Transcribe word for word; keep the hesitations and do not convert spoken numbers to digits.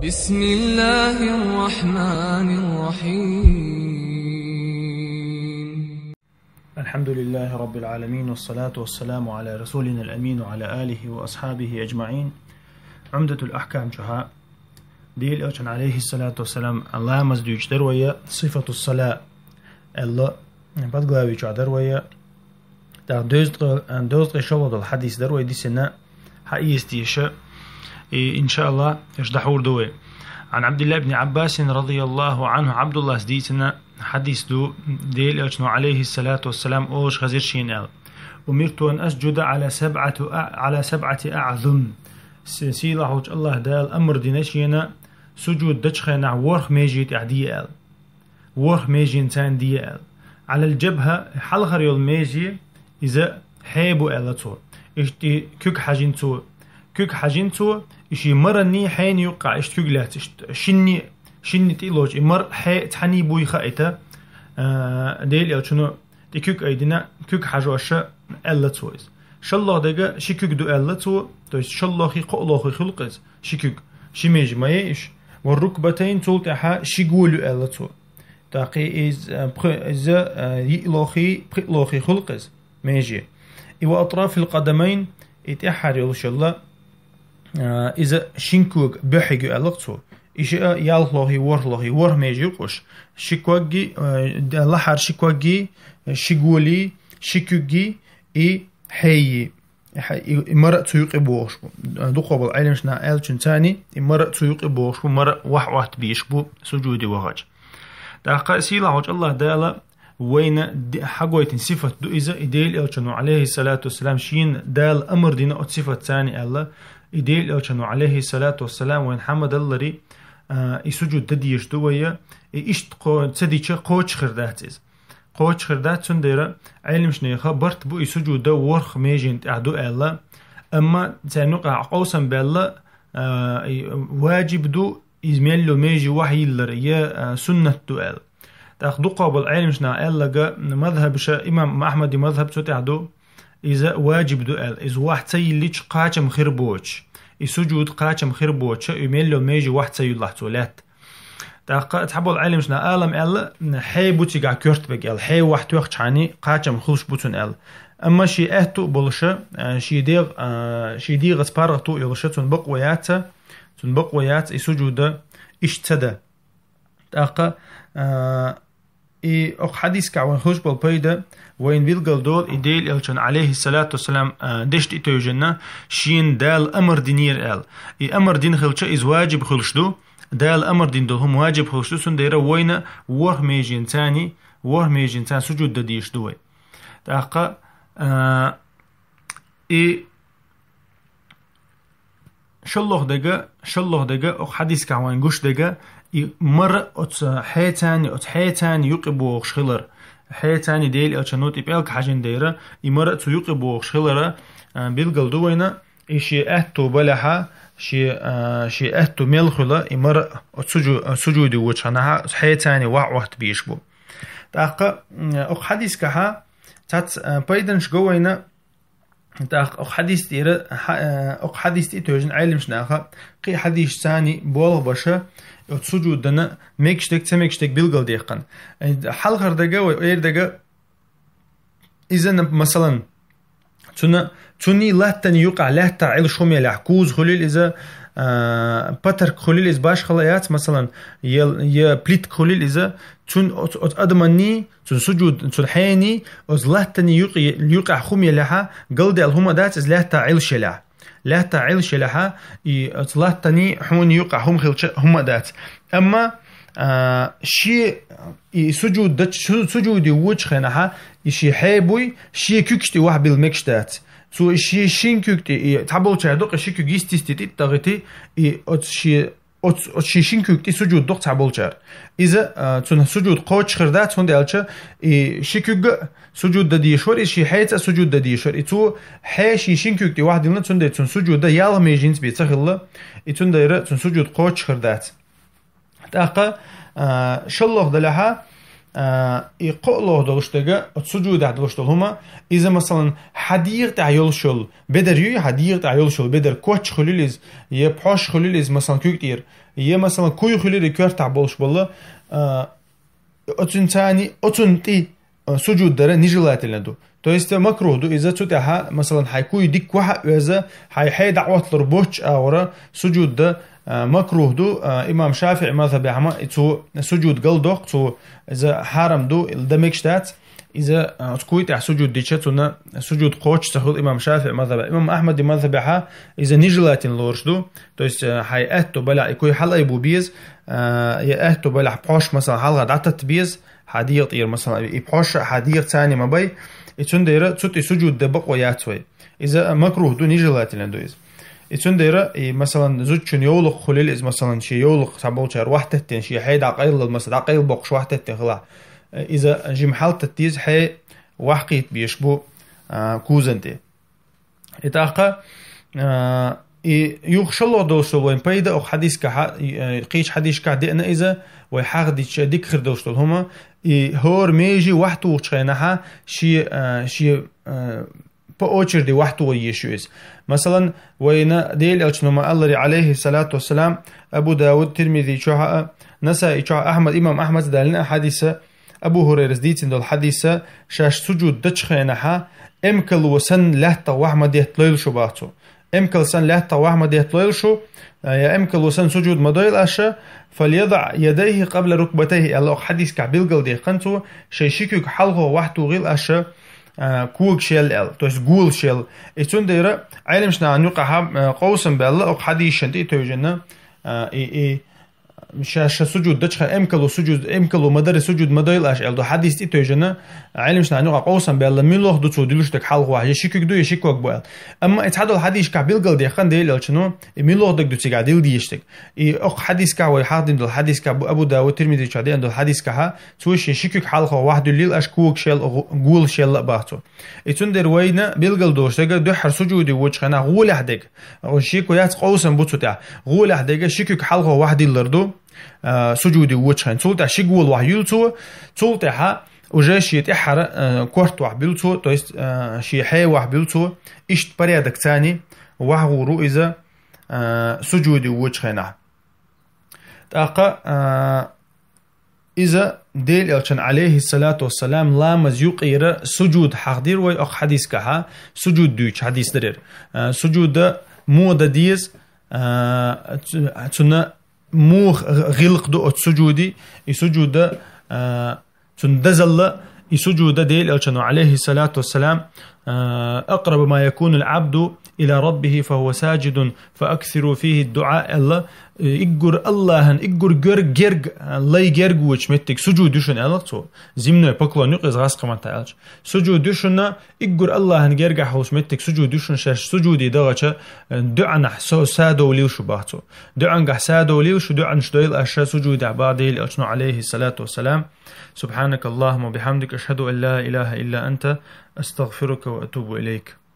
بسم الله الرحمن الرحيم. الحمد لله رب العالمين، والصلاة والسلام على رسولنا الأمين وعلى آله وأصحابه أجمعين. عمدة الأحكام чу хьа. Дела Элчан, алейхиссалату вассалам, ламаз дуьйцуш дар вай, сифату салат аьлла, подглави чу дар вай. ТӀаккха дезткъе, дезткъе шолгӀа долу хьадис дар вай дисина, хьаэца дезаш. И, иншааллах, уьш дӀахьур ду вай. عن عبد الله بن عباس رضي الله عنه, Абдуллас дийцина хьадис ду, Дела Элчано, алейхиссалату вассалам, олуш хезира шена аьлла: «أمرت أن أسجد على سبعة أع-، على سبعة أعظم». С-, сийлахьчу Аллах Дала амар дина шена, сужуд дечу хенахь ворхӀ меже тӀехь де аьлла. ВорхӀ меженца де аьлла. على الجبهة, хьалхара йолу меже, иза хье бу аьлла цо. Иштта куьг хьажина цо. Куьг хьажина цо, и шен маранний хьенний юккъехь иштта куьг лаьцна, иштта шинний, шинний тӀе а лоцуш, и мара хье цхьаьний буй хаийта, а, Дела Элчано тӀе куьг айдина, куьг хьажош аьлла цо иза. ШолгӀа дерг ши куьг ду аьлла цо, то есть шолгӀахи кхоалгӀахи хуьлу-кх иза, ши куьг, ши меже ма яй уьш. والركبتين, цул тӀаьхьа ши гола ю аьлла цо. ТӀаккха иза, пхи-, иза, а, йиълагӀахи, пхиълагӀахи хуьлу-кх иза, меже. И وأطراف القدمين, и тӀаьххьара йолуш йолу, а, иза шин кога буьххьиг ю аьлла-кх цо. И шиъ ялхлагӀахи, ворхӀлагӀахи, ворхӀ меже ю-кх уьш. Ши коггий, а, лахьара ши коггий, ши голий, ши куьггий и хьейий. И хьа-, и, и мара а цу юкъе богӀуш бу. Дукхахболу Ӏеламнаха аьллачуьнца, и мара а цу юкъе богӀуш бу, мара а охьа-охьатта бийш бу сужуде вахча. ТӀаккха сийлахьчу Аллах Дала вайна де-, хьагойтина сифат ду иза, и Дела Элчано, алейхиссалату вассалам, шена Дала амар дина оцу сифатца аьлла, и Дела Элчано, алейхиссалату вассалам, вайна хьа ма-даллара, а, и сужуд дан дезаш ду вай, и иштта кхо-, ца дича кхочуш хир дац иза. Кхочуш хир дац, цундела Ӏеламнаха барт бу и сужуд дан ворхӀ меженна тӀехь ду аьлла, амма царна юкъахь къовсам баьлла, а, и важиб ду, иза мел йолу меже охьайиллар, я, а, суннат ду аьлла. ТӀаккха дукхахболу Ӏеламнаха аьлларг, мазхӀабаша, имам Ахьмадан мазхӀаб цу тӀехь ду, иза важиб ду аьлла, иза охьа ца йиллича кхачам хир боцуш, и сужуд кхачам хир боцуш, и мел йолу меже охьа ца юллахь цо лаьтта. ТӀаккха цхьаболу Ӏеламнаха алам аьлла, хье бу цигахь коьртаберг аьлла, хье охьатоьхчхьана кхачам хуьлуш бу цунна аьлла. Амма шен аьтту а болуша, а, шен дегӀ-, а, шен дегӀаца паргӀато а йолуша, цунна бакъо яц, цунна бакъо яц и сужуд иштта ца дан. ТӀаккха, а, и окху хьадисехь вайна хуьлуш болу пайда, вайна билгал долу и Дела Элчано, алейхиссалату вассалам, а, дешна тӀетевжина, шена Дала амар динера аьлла. И амар дина хилча, иза важиб хуьлуш ду, Дала амар дина долу хӀума важиб хуьлуш ду, цундела вайна ворхӀ меженца, ворхӀ меженца сужуд дан дезаш ду вай. ТӀаккха, а, и шолгӀа дерг, шолгӀа дерг, окху хьадисехь вайна гуш дерг, и мара оцу хьеца, оцу хьеца юкъе богӀуш хилар. Хьеца Дела Элчано тӀе пӀелг хьажина дера, и мара а цу юкъе богӀуш хилар, а, билгал ду вайна, и шен аьтту балехь, шен, а, шен аьтту мел хуьлу, и мара а оцу сужу-, сужуде воьдучу хенахь хьеца охьа-охьатта бийш бу. ТӀаккха, м, окху хьадисехь цхьацца, а, пайданаш го вайна, ТӀаккха окху хьадис тӀера, хьа-, э, окху хьадис тӀе тевжина Ӏеламнаха, кхин а хьадисашца болх беш, оцу сужуд дан мегаш дерг, ца мегаш дерг билгалдаьккхина. Э, хьалхара дерг вай эр дерг, иза, нап-, масалан, цуьнан, цуьнан латтанан юкъахь лаьттахь Ӏилла хӀума елахь, куза хуьлийла иза, а, патарг хуьлийла иза, башхалла яц, масалан, я, я плитка хуьлийла иза, цуьнан оцу, оцу адаманний, цуьнан сужуд, цуьнан хьенний, оцу латтанан юкъе-, юкъехь хӀума елахь, галдаьлла хӀума дац иза лаьттахь Ӏилла елахь. Лаьттахь Ӏилла елахь, и оцу латтанний хьенний юкъахь хӀума хилча хӀума дац. Амма, а, шен, и сужуд дач-, су-, сужуде воьдучу хенахь, и шен хье буй, шен куьгаш тӀе охьабилла мегаш дац. Цо и шен шин куьг тӀе, и цхьаболчара докъе ши куьг йисте-йисте тӀе а тагӀийти, и оцу шен Оцу, оцу шен шин куьг тӀе сужуд доккху цхьаболчара. Иза, а, цуьнан сужуд кхочуш хир дац, хӀунда аьлча и ши куьг а сужуд дан дезаш вара, и шен хьеца а сужуд дан дезаш вара. И цо хье шен шин куьг тӀе охьадиллина, цундела цуьнан сужуд ялх меженца бен ца хилла, и цундела цуьнан сужуд кхочуш хир дац. ТӀаккха, а, шолгӀа делахь, А, и кхоалгӀа долуш дерг, оцу суджудехь долуш долу хӀума, иза, масалан, хьан дегӀан тӀехь йолуш йолу бедар юй, хьан дегӀан тӀехь йолуш йолу бедар коч хуьлийла иза, я пхьош хуьлийла иза, масалан, куьг тӀера, я, масалан, куй хуьлийла и коьртахь болуш болу, а, оцунна царна, оцунна тӀе, а, суджуд дара нежелательно ду. То есть макрух ду иза, цу тӀехь, масалан, хьайн куй дика вахьа а оьза, хьайн хье дӀаотталур боцчу агӀора суджуд дан, а, макрух ду, а, имам ШафиӀи мазхабехь ма, и цо суджуд галдоккху, цо иза хьарам ду, дан мегаш дац. Иза, а, оцу куй тӀехь суджуд дича, цунна суджуд кхочуш ца хуьлу имам ШафиӀи мазхабехь. Имам Ахьмади мазхабехь иза нежелательно лоруш ду, то есть, а, хьайн аьтту балахь и куй хьалаайбо беза, а, я аьтту балахь пхьош, масалан, хьалха дӀататта беза, хьан дегӀан тӀера, масалан, и пхьош а хьан дегӀан царна ма бай, и цундела цу тӀе суджуд дан бакъо яц вай. Иза макрух ду, нежелательно ду иза. И цундела, и, масалан, зудчун йовлакх хуьлийла иза, масалан, шен йовлакх цхьаболчара вахьтеттина, шен хье дӀакъайлал, масалан, дӀакъайлабоккхуш вахьтеттина хилахь, иза жима хьалтатта деза, хье вахькхетта безаш бу, а, кузан тӀе. И тӀаккха, а, и юха шолгӀа долуш долу вайн пайда окху хьадисехь, э, кхечу хьадисашкахь деана иза, вай хьахдича дика хир долуш долу хӀума, и хӀора меже вахьтухучу хенахь шен, а, шен, а, по очереди вахьтугӀа езаш ю иза. Масалан, вайна Делан Элчано ма-аллара, алейхиссалату вассалам, Абу Дауд, Тирмизи чохь а, Насаи чохь а, Ахьмад, имам Ахьмада далийна а хьадиса, Абу Хурайрас дийцина долу хьадиса, шаьш суджуд дечу хенахь, эмкало санна лаьттах вахьа ма детталойла шу, бах цо. Эмкал санна лаьттах вахьа ма детталойла шу, я эмкало санна суджуд ма дойла аша, «фальядаъ ядайхи къабла рукбатайхи», аьлла, окху хьадисехь билгалдаьккхина цо, шайн ши куьг хьалха вахьтухийла аша, а, когаш елла аьлла, то есть голаш елла. И цундела Ӏеламнахана юкъахь, а, къовсам баьлла, окху хьадисашна тӀе а тевжина, а, и, и, ша, ша суджуд дечу хенахь эмкало суджуд, эмкало ма дарра суджуд ма дойла аша аьлла, ду хьадис тӀе а тевжина, Ӏеламнахана юкъахь къовсам баьлла, муьлха ду цо дуьллуш дерг хьалха вахьа, я ши куьг ду, я ши ког бу аьлла. Амма и цхьадолу хьадисашкахь билгалдаьккхина Делан Элчано, и муьлха дерг ду цигахь дилла дезаш дерг. И окху хьадисехь, вай хьахдина долу хьадисехь, Абу Дауд, Тирмизи чохь деана долу хьадисехь, цо шен ши куьг хьалха вахьа дуьллийла аша когаш елла, гу-, голаш елла а, бах цо. И цундела вайна билгалдолуш дерг, дуьххьара суджуде воьдучу хенахь гӀолехь дерг. Шеко яц, къовсам бу цу тӀехь. ГӀолехь дерг ши куьг хьалха вахьа диллар ду, а, суджуде воьдучу хенахь. Цул тӀаьхьа ши гола вахьа юьллу цо, цул тӀаьхьа уже шен тӀаьххьара, а, корта вахьа буьллу цо, то есть, а, шен хье вахьа буьллу цо. Иштта порядок царна вахьа гӀур ву иза, а, суджуде воьдучу хенахь. ТӀаккха, а, иза Делан Элчан, алейхиссалату вассалам, ламаз юкъера суджуд хьахдира вай окху хьадисехь, суджуд дуьйцу хьадис дара. А, суджуда муха дан деза, а, цу-, цунна муха гӀиллакх ду оцу суджуде, и суджуда, а, цунна дазалла, и суджуда Делан Элчано, алейхиссалату вассалам, а, «أقرب ما يكون العبد إلى ربه وهو ساجد فأكثروا فيه الدعاء», аьлла, уггар Аллахьан, уггар гер-, герга, лай герга воьдучу меттиг суджуд ю шуна, аьлла цо. Земной поклон ю-кх иза гӀазкхийн маттахь аьлча. Суджуд ю шуна, уггар Аллахьан гергахь волуш меттиг суджуд ю шуна, шаьш суджуде дахча, э, дуьӀанахь со-, садовлийла шу, бах цо. ДуьӀангахь садовлийла шу, дуьӀанаш дойла аша суджудехь, бах Делан Элчано, алейхиссалату вассалам. سبحانك اللهم وبحمدك، أشهد أن لا إله إلا أنت، أستغفرك وأتوب إليك.